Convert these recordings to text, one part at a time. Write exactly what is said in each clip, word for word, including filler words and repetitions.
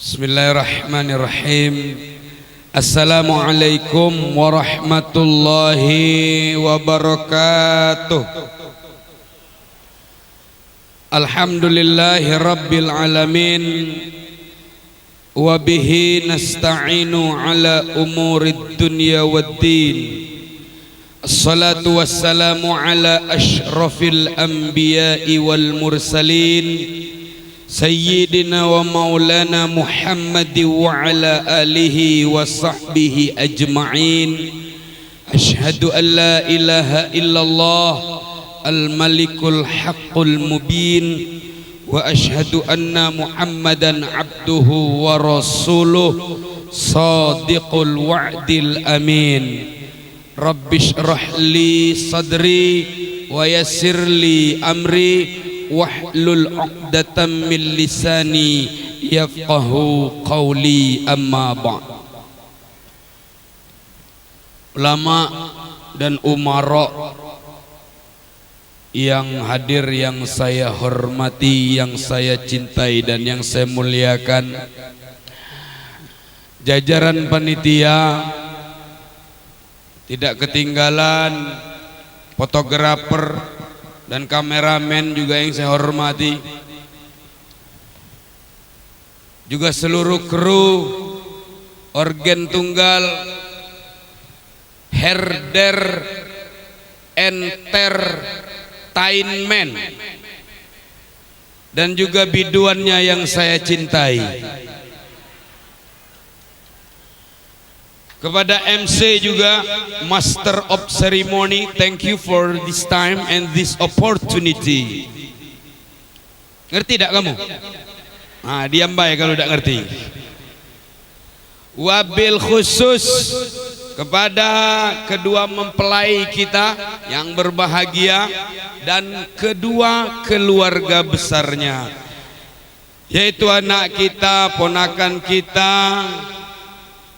Bismillahirrahmanirrahim. Assalamualaikum warahmatullahi wabarakatuh. Alhamdulillahi rabbil alamin. Wa bihi nasta'inu ala umurid dunya waddin. Assalatu wassalamu ala asyrafil anbiya'i wal mursalin, sayyidina wa maulana Muhammadin wa ala alihi wa sahbihi ajma'in. Asyhadu an la ilaha illallah al-malikul haqqul mubin, wa asyhadu anna Muhammadan abduhu wa rasuluh, sadiqul wa'dil amin. Rabbisyrah li sadri wa yassir li amri wahlul uqdatam min lisani yafqahu qawli, amma ba'd. Ulama dan umara yang hadir, yang saya hormati, yang saya cintai, dan yang saya muliakan, jajaran panitia, tidak ketinggalan fotografer dan kameramen juga yang saya hormati, juga seluruh kru organ tunggal Herder Entertainment, dan juga biduannya yang saya cintai. Kepada M C juga, Master of Ceremony, thank you for this time and this opportunity. Ngerti dak kamu? Nah, diam bae kalu dak ngerti. Wabil khusus kepada kedua mempelai kita yang berbahagia dan kedua keluarga besarnya, yaitu anak kita, ponakan kita,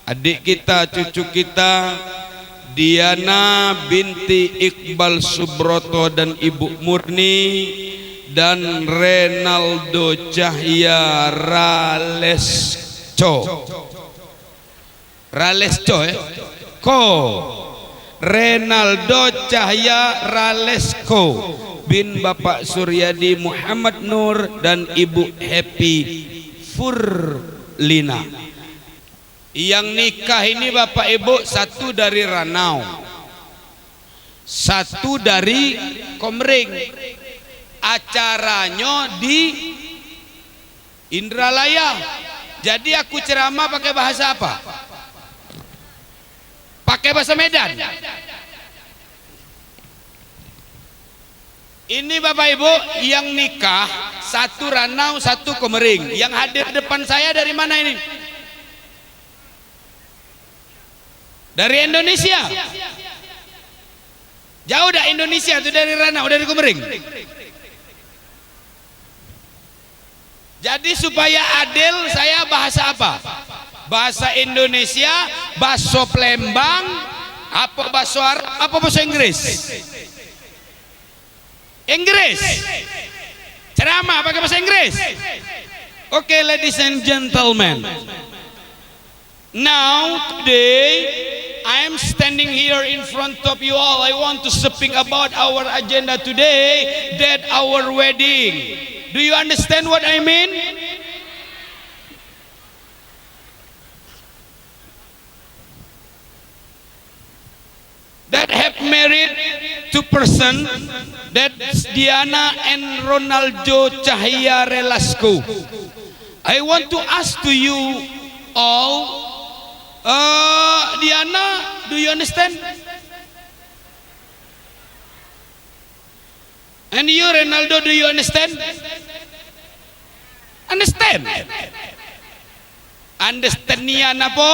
adik kita, cucu kita, Diana binti Iqbal Subroto dan Ibu Murni, dan Renaldo Cahya Ralesco. Ralesco, eh? Ko. Renaldo Cahya Ralesco bin Bapak Suryadi Muhammad Nur dan Ibu Happy Furlina. Yang nikah ini, Bapak Ibu, satu dari Ranau, satu dari Komering. Acaranyo di Indralaya. Jadi, aku ceramah pakai bahasa apa? Pakai bahasa Medan. Ini, Bapak Ibu, yang nikah satu Ranau, satu Komering. Yang hadir depan saya dari mana ini? Dari Indonesia. Jauh dak Indonesia tu dari Ranau, dari Komering? Jadi, supaya adil, saya bahasa apa? Bahasa Indonesia, bahasa Palembang, apa bahasa Arab, apa bahasa Inggris? Inggris. Ceramah pakai bahasa Inggris. Okay, ladies and gentlemen. Now, today, I am standing here in front of you all. I want to speak about our agenda today, that our wedding. Do you understand what I mean? That have married two person, that's Diana and Ronaldo Cahya Relasco. I want to ask to you all, uh, Diana, do you understand? And you, Renaldo, do you understand? Understand? Understand nian apo?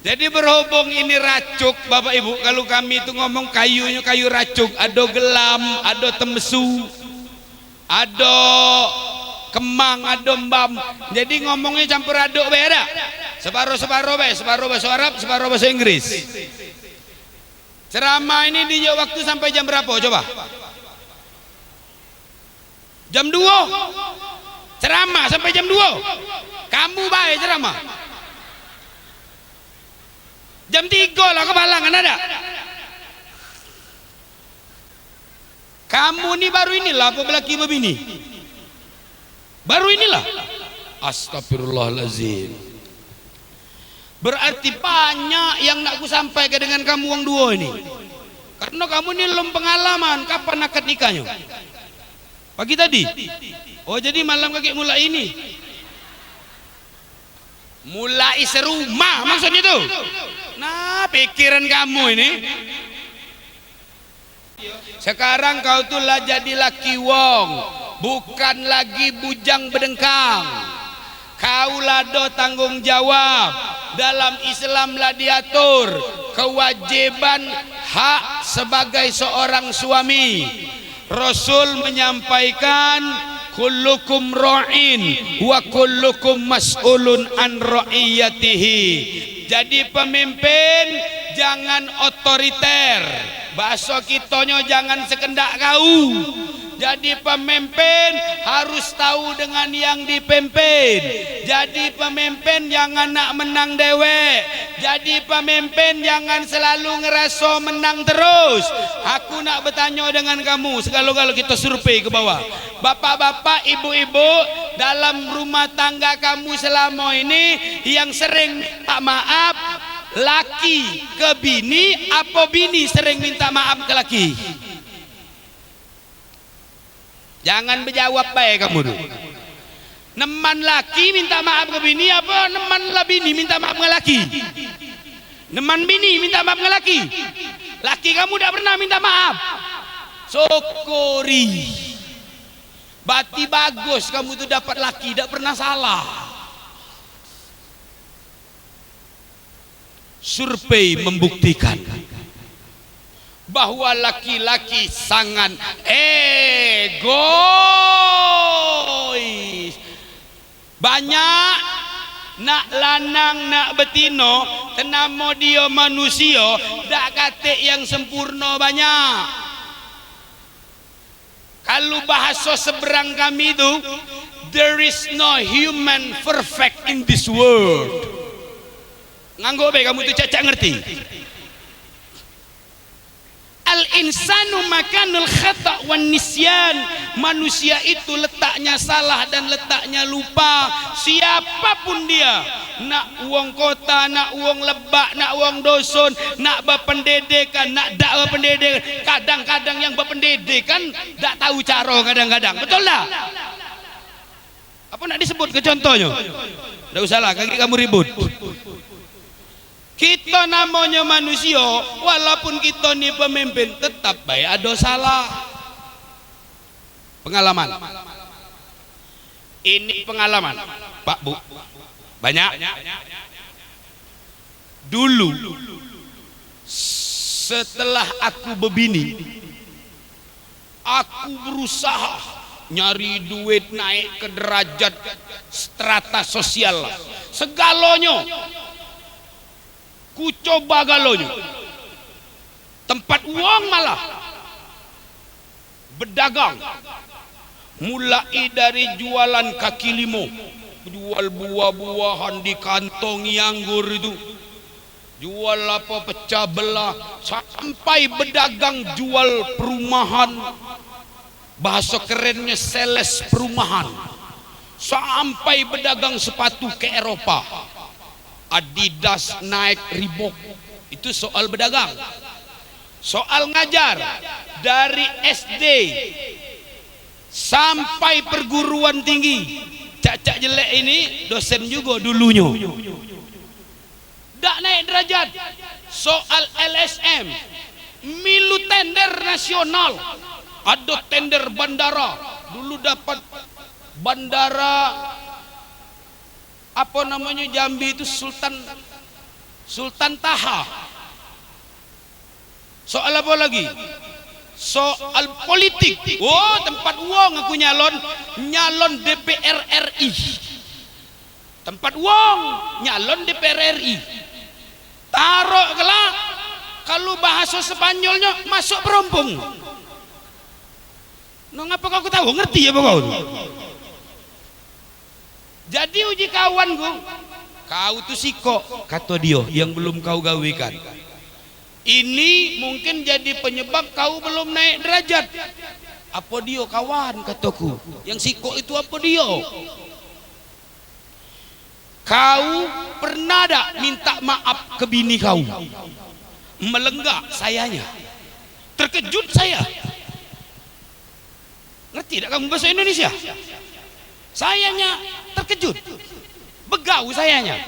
Jadi, berhubung ini racuk, Bapak Ibu, kalu kami tu ngomong kayunyo kayu racuk, ado gelam, ado tembesu, ado kemang, ado embam. Jadi, ngomongnyo campur aduk bae dak? Separo-separo bae, separo bahasa Arab, separo bahasa Inggris. Ceramah ini dijok waktu sampai jam berapo coba? Jam duo. Ceramah sampai jam dua. Kamu bae ceramah. Jam tiga lah kepalangan ada. Kamu ni baru inilah apa belaki bebini? Baru inilah. Astagfirullahalazim. Berarti banyak yang nak ku sampaikan dengan kamu wong duo ini. Karena kamu ni lom pengalaman, kapan akad nikahnya? Pagi tadi? Oh, jadi malam kagek mulai ini. Mulai serumah maksudnya tu. Nah, pikiran kamu ini. Sekarang kau tu lah jadi laki wong, bukan lagi bujang bedengkang. Kau lah do tanggung jawab. Dalam Islam lah diatur kewajiban hak sebagai seorang suami. Rasul menyampaikan, "Kullukum ra'in wa kullukum mas'ulun an ra'iyatihi." Jadi pemimpin jangan otoriter. Bahaso kitonyo jangan sekendak kau. Jadi pemimpin harus tahu dengan yang dipimpin. Jadi pemimpin jangan nak menang dewek. Jadi pemimpin jangan selalu ngeraso menang terus. Aku nak betanyo dengan kamu, segalo-galo kito survei ke bawah. Bapak-bapak, ibu-ibu, dalam rumah tangga kamu selamo ini yang sering minta maaf, laki ke bini, apo bini sering minta maaf ke laki? Jangan bejawab bae kamu tu. Neman laki minta maaf ke bini, apo neman la bini minta maaf ke laki? Neman bini minta maaf ke laki? Laki kamu dak pernah minta maaf. Syukuri. Berarti bagus kamu tu dapat laki, dak pernah salah. Survei membuktikan bahwa laki-laki sangat egois. Banyak nak lanang, nak betino, tenamo dio manusio, dak katek yang sempurno banyak. Kalu bahaso seberang kami tu, "There is no human perfect in this world." Nganggo be kamu tu cak-cak ngerti. Al insanu makanul khata wan nisyan. Manusia itu letaknya salah dan letaknya lupa. Siapapun dia, nak wong kota, nak wong lebak, nak wong doson, nak bependidikan, nak dak bependidikan. Kadang-kadang yang bependidikan dak tahu caro kadang-kadang. Betul dak? Apa nak disebut ke contohnyo? Dak usahlah, kagek kamu ribut. Kito namonyo manusio, walaupun kito ni pemimpin, tetap bae ado salah. Pengalaman. Ini pengalaman, Pak Bu. Banyak. Dulu, setelah aku bebini, aku berusaha nyari duit, naik ke derajat strata sosial. Segalonyo ku coba galonyo. Tempat uwong malah. Bedagang. Mulai dari jualan kaki limo, jual buah-buahan, dikantongi anggur itu, jual apa, pecah belah, sampai bedagang jual perumahan, bahaso kerennyo sales perumahan, sampai bedagang sepatu ke Eropa, Adidas, Nike, Reebok. Itu soal bedagang. Soal ngajar, dari S D sampai perguruan tinggi. Cak-cak jelek ini dosen jugo dulunyo. Dak naik derajat. Soal L S M, milu tender nasional. Ado tender bandara. Dulu dapat bandara, apo namonyo, Jambi itu, Sultan, Sultan Taha. Soal apo lagi? Soal politik. Oh, tempat uwong aku nyalon, nyalon D P R R I. Tempat uwong nyalon D P R R I. Tarok kelak, kalu bahaso Spanyolnyo, masuk perompong. No, ngapo kau ketawa? Ngerti apo kau tu? Jadi uji kawanku, "Kau tu sikok," kato dio, "yang belum kau gawekan. Ini mungkin jadi penyebab kau belum naik derajat." "Apo dio, kawan?" katoku. "Yang sikok itu apo dio?" "Kau pernah dak minta maaf ke bini kau?" Melenggak sayanya. Terkejut saya. Ngerti dak kamu bahasa Indonesia? Sayanya terkejut. Begau sayanya.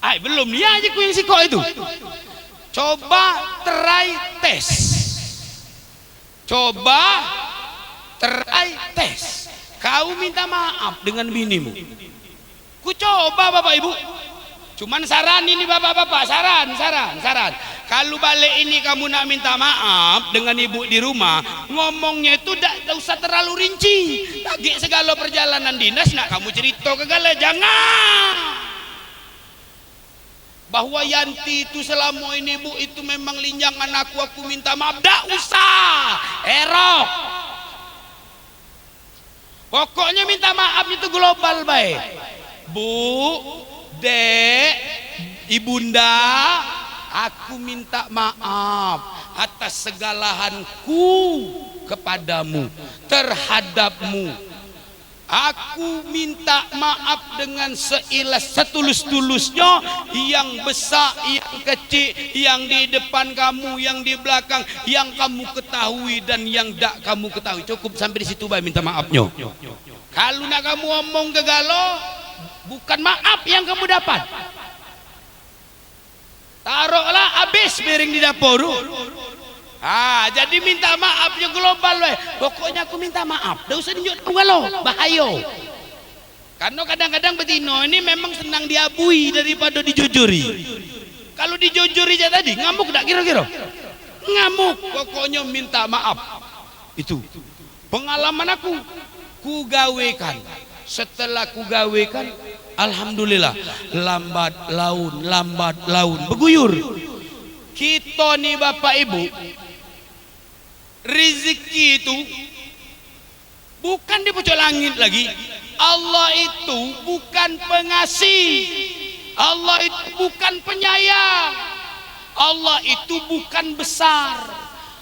Ai, belum dia aja ku yang sikok itu. Coba try tes. Coba try tes. Kau minta maaf dengan binimu. Ku coba, Bapak Ibu. Cuman saran ini, Bapak-bapak, saran, saran, saran. Kalu balek ini kamu nak minta maaf dengan ibu di rumah, ngomongnyo itu dak, dak usah terlalu rinci. Kagek segalo perjalanan dinas nak kamu cerito ke galo, jangan. Bahwa Yanti itu selamo ini, Bu, itu memang linjangan aku, aku minta maaf. Dak usah. Erok. Pokoknyo minta maafnyo tu global bae. "Bu, Dek, Ibunda, aku minta maaf atas segalahanku kepadamu, terhadapmu. Aku minta maaf dengan seilas, setulus-tulusnyo, yang besak, yang kecik, yang di depan kamu, yang di belakang, yang kamu ketahui dan yang dak kamu ketahui." Cukup sampe di situ bae minta maafnyo. Kalu nak kamu omong ke galo, bukan maaf yang kamu dapat. Taroklah abis piring di dapur tu. Ha, jadi minta maafnyo global bae. Pokoknyo aku minta maaf. Dak usah nunjuk galo. Bahayo. Karno kadang-kadang betino ini memang senang diabui daripado dijujuri. Kalu dijujuri cak tadi, ngamuk dak kiro-kiro? Ngamuk. Pokoknyo minta maaf. Itu pengalaman aku. Ku gawekan. Setelah ku gawekan, alhamdulillah, lambat laun, lambat laun beguyur. Kito ni, Bapak Ibu, rizki itu bukan di pucuk langit lagi. Allah itu bukan pengasih. Allah itu bukan penyayang. Allah itu bukan besar.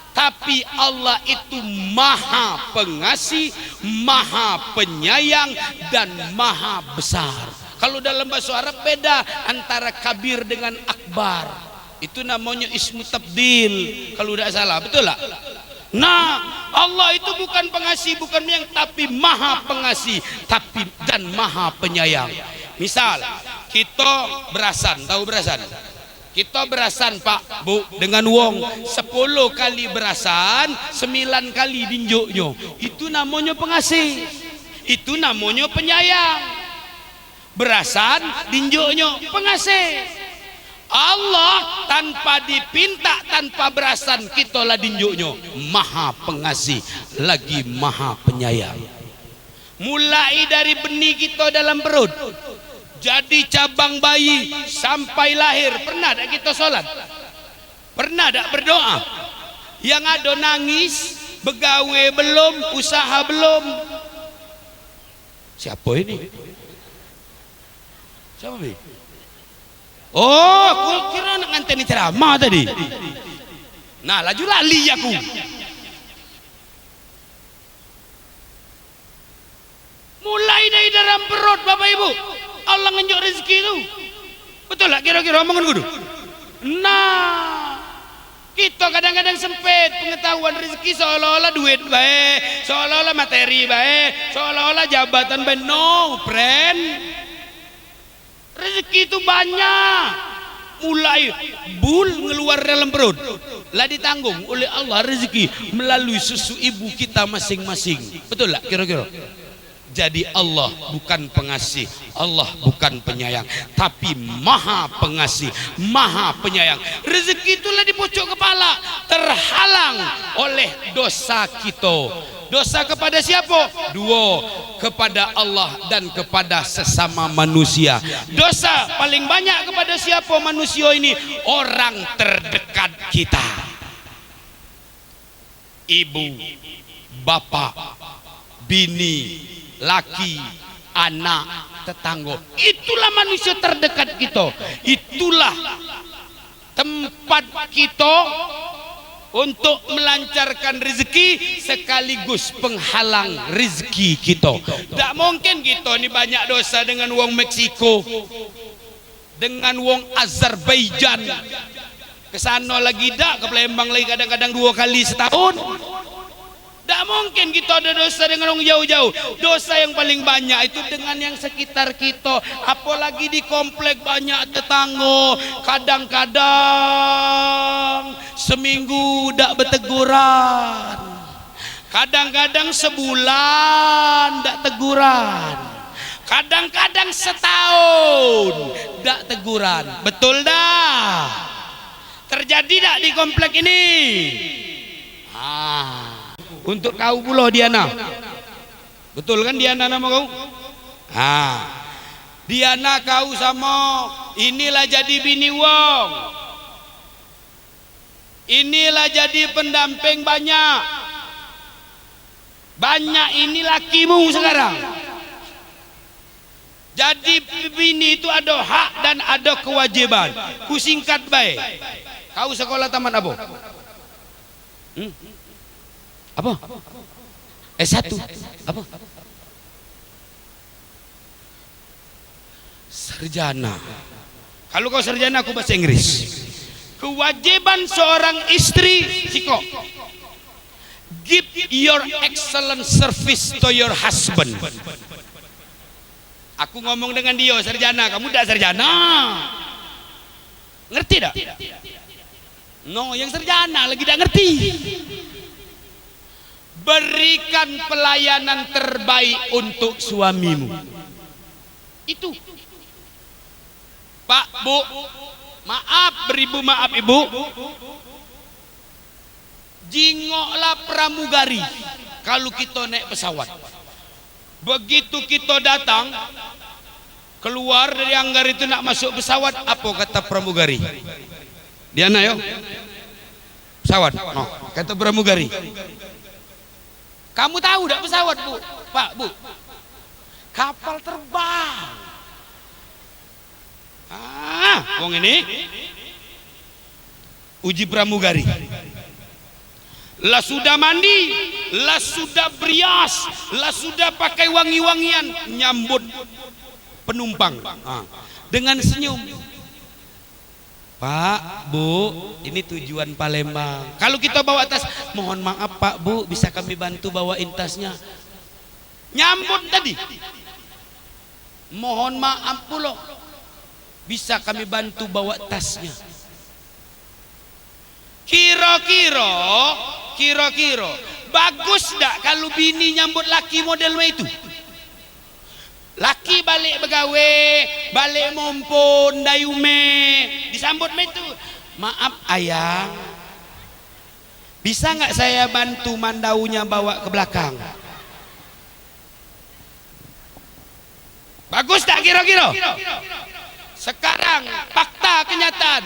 Tapi Allah itu Maha Pengasih, Maha Penyayang, dan Maha Besar. Kalu dalam bahasa Arab beda antara kabir dengan akbar. Itu namonyo ismu tabdil, kalu dak salah. Betul dak? Nah, Allah itu bukan pengasih, bukan penyayang, tapi Maha Pengasih, tapi, dan Maha Penyayang. Misal, kito berasan, tahu berasan? Kito berasan, Pak, Bu, dengan wong, sepuluh kali berasan, sembilan kali dinjuknyo. Itu namonyo pengasih. Itu namonyo penyayang. Berasan, dinjuknyo, pengasih. Allah tanpa dipinta, tanpa berasan, kito lah dinjuknyo. Maha Pengasih, lagi Maha Penyayang. Mulai dari benih kito dalam perut, jadi cabang bayi sampai lahir, pernah dak kito sholat? Pernah dak berdoa? Yang ado nangis, begawe belum, usaha belum. Siapo ini? Siapo, Bi? Oh, aku kira nak nganteni ceramah tadi. Nah, laju lali aku. Mulai dari dalam perut, Bapak Ibu, Allah ngenjuk rezeki tu. Betul tak kira-kira omonganku tu? Nah, kito kadang-kadang sempit pengetahuan rezeki, seolah-olah duit bae, seolah-olah materi bae, seolah-olah jabatan bae. No, friend. Rezeki tu banyak. Mulai bul ngeluar dalam perut, lah ditanggung oleh Allah rezeki melalui susu ibu kita masing-masing. Betul tak kira-kira? Jadi Allah bukan pengasih, Allah bukan penyayang, tapi Maha Pengasih, Maha Penyayang. Rezeki tu lah di pucuk kepala, terhalang oleh dosa kito. Dosa kepada siapo? Duo, kepada Allah dan kepada sesama manusia. Dosa paling banyak kepada siapo manusio ini? Orang terdekat kita. Ibu, bapak, bini, laki, anak, tetanggo. Itulah manusia terdekat kita. Itulah tempat kita untuk melancarkan rezeki sekaligus penghalang rezeki kita. Dak mungkin kita ni banyak dosa dengan wong Meksiko, dengan wong Azerbaijan. Ke sana lagi dak, ke Palembang lagi kadang-kadang dua kali setahun. Dak mungkin kita ada dosa dengan wong jauh-jauh. Dosa yang paling banyak itu dengan yang sekitar kita. Apalagi di komplek banyak tetanggo. Kadang-kadang seminggu dak beteguran. Kadang-kadang sebulan dak teguran. Kadang-kadang setahun dak teguran. Betul dah? Terjadi dak di komplek ini? Ah, untuk kau pulo, Diana. Betul kan Diana nama kau? Ah. Diana, kau samo inilah jadi bini wong. Inilah jadi pendamping banyak. Banyak ini lakimu sekarang. Jadi bini itu ada hak dan ada kewajiban. Ku singkat bae. Kau sekolah tamat apa? Hmm? Apa? S satu. Apa? Sarjana. Kalau kau sarjana, aku bahasa Inggris. Kewajiban seorang istri, sikok. Give your excellent service to your husband. Aku ngomong dengan dia, sarjana, kamu dak sarjana. Ngerti dak? No, yang sarjana lagi dak ngerti. Berikan pelayanan terbaik untuk suamimu. Itu. Pak, Bu, maaf, beribu maaf, Ibu. Jingoklah pramugari kalau kita naik pesawat. Begitu kita datang, keluar dari hanggar itu nak masuk pesawat, apa kata pramugari? Diana, yo. Pesawat. Oh, kata pramugari. Kamu tahu dak pesawat, Bu? Pak, Bu. Kapal terbang. Ah, wong ini uji pramugari. Lah sudah mandi, lah sudah berias, lah sudah pakai wangi-wangian, nyambut penumpang. Ah, dengan senyum. "Pak, Bu, ini tujuan Palembang." Kalau kita bawa tas, "Mohon maaf, Pak, Bu, bisa kami bantu bawain tasnya?" Nyambut tadi. "Mohon maaf pulo, bisa kami bantu bawa tasnya?" Kiro-kiro, kiro-kiro, bagus dak kalu bini nyambut laki model mak itu? Laki balek begawe, balek mompon, dayume, disambut mak itu, "Maaf, Ayang, bisa nggak saya bantu mandaunya bawa ke belakang?" Bagus tak kiro-kiro? Sekarang, fakta kenyataan.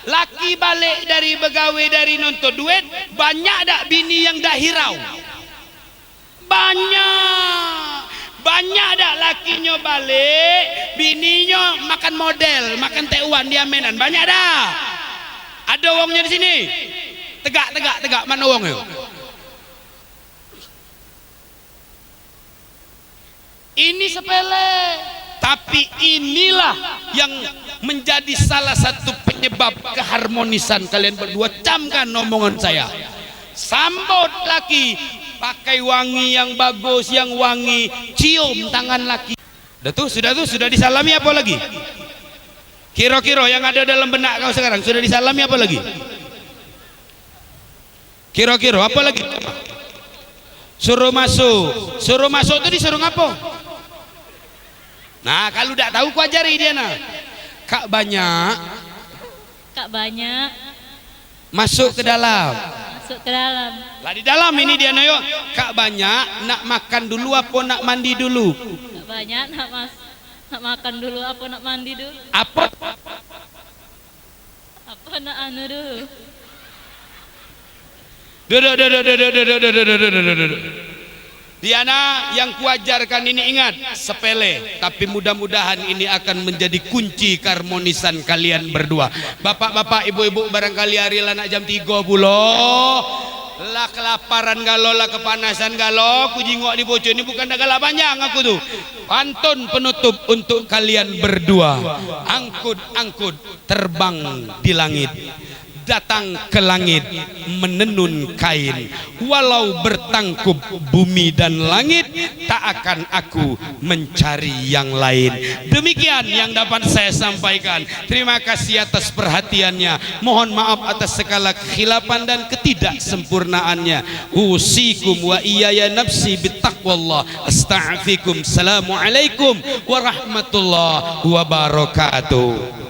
Laki balek dari begawe, dari nuntut duit, banyak dak bini yang dak hirau? Banyak. Banyak dak lakinyo balek, bininyo makan model, makan tekwan di amenan? Banyak dak? Ado wongnyo di sini? Tegak, tegak, tegak. Mano wongnyo? Ini sepele, tapi inilah yang menjadi salah satu penyebab keharmonisan kalian berdua. Camkan omongan saya. Sambut laki, pakai wangi yang bagus, yang wangi, cium tangan laki. Dah tu, sudah tu, sudah disalami apa lagi? Kiro-kiro yang ada dalam benak kau sekarang, sudah disalami apa lagi? Kiro-kiro apa lagi? Suruh masuk. Suruh masuk tu disuruh ngapo? Nah, kalu dak tahu ku ajari dia nah. Kak banyak. Kak banyak. Masuk ke dalam. Masuk ke dalam. Lah di dalam ini dia nah yo. Kak banyak nak makan dulu apa nak mandi dulu? Kak banyak nak mas nak makan dulu apa nak mandi dulu? Apa? Apa nak anu dulu? Duduk, duduk, duduk, duduk, duduk, duduk, duduk, duduk, duduk. Diana, yang kuajarkan ini, ingat, sepele, tapi mudah-mudahan ini akan menjadi kunci keharmonisan kalian berdua. Bapak-bapak, ibu-ibu, barangkali hari la nak jam tigo pulo. Lah kelaparan galo, lah kepanasan galo, ku jingok di bocor ni, bukan dak galak panjang aku tu. Pantun penutup untuk kalian berdua. Angkut-angkut terbang di langit. Datang ke langit menenun kain. Walau bertangkup bumi dan langit, tak akan aku mencari yang lain. Demikian yang dapat saya sampaikan. Terima kasih atas perhatiannya. Mohon maaf atas segala kekhilafan dan ketidaksempurnaannya. Usikum wa iyaya nafsi bitaqwallah. Astagfirukum. Assalamualaikum warahmatullahi wabarakatuh.